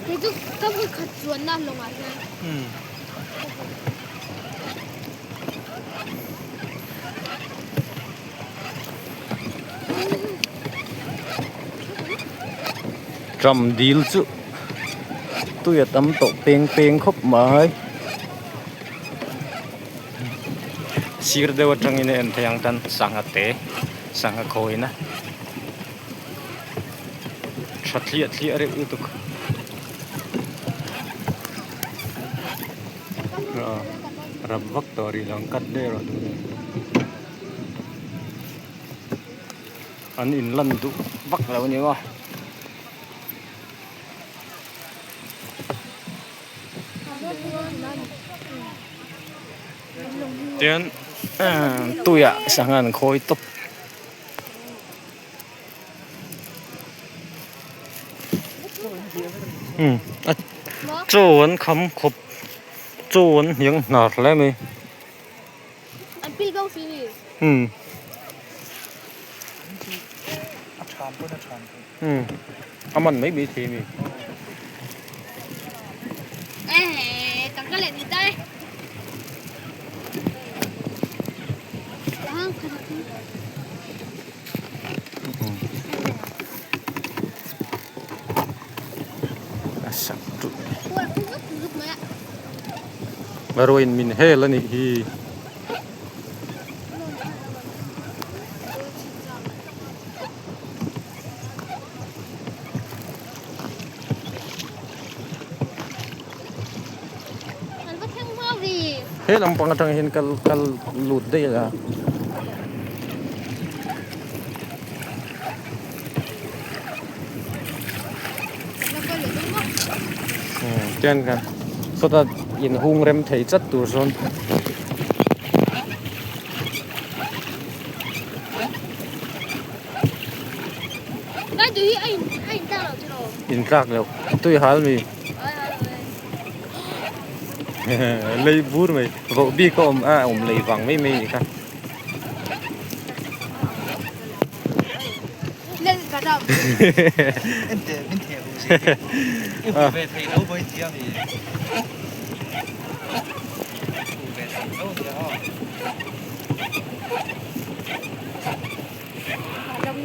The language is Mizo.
Kei chu ka vawi khat chuanna lawngah hian. Tram dil chu tui a tam tawh peng peng khawp mai. Sir deuh atangin a en theih ang tan sangha te sangha khawina tha thliah thliah reuh lutuk rap vak tawh rih lo ang cut daih erawh duh lo an inlan duh vak lo a ni maw. Tian tuiah sangha an khawi tawp. Chaw an kham khawp chaw an hniang hnar hle mai. A man mai mai thei a mi. A sak duh Varuain min hel a nih hi. He lampang atang hian kal kal lut daih a. Tian kha sawta inhung rem thei chat tur sawn. In tlak loh tui hal mi lei bur mai voh bik a awm a awm lei vang mai mai ni kha.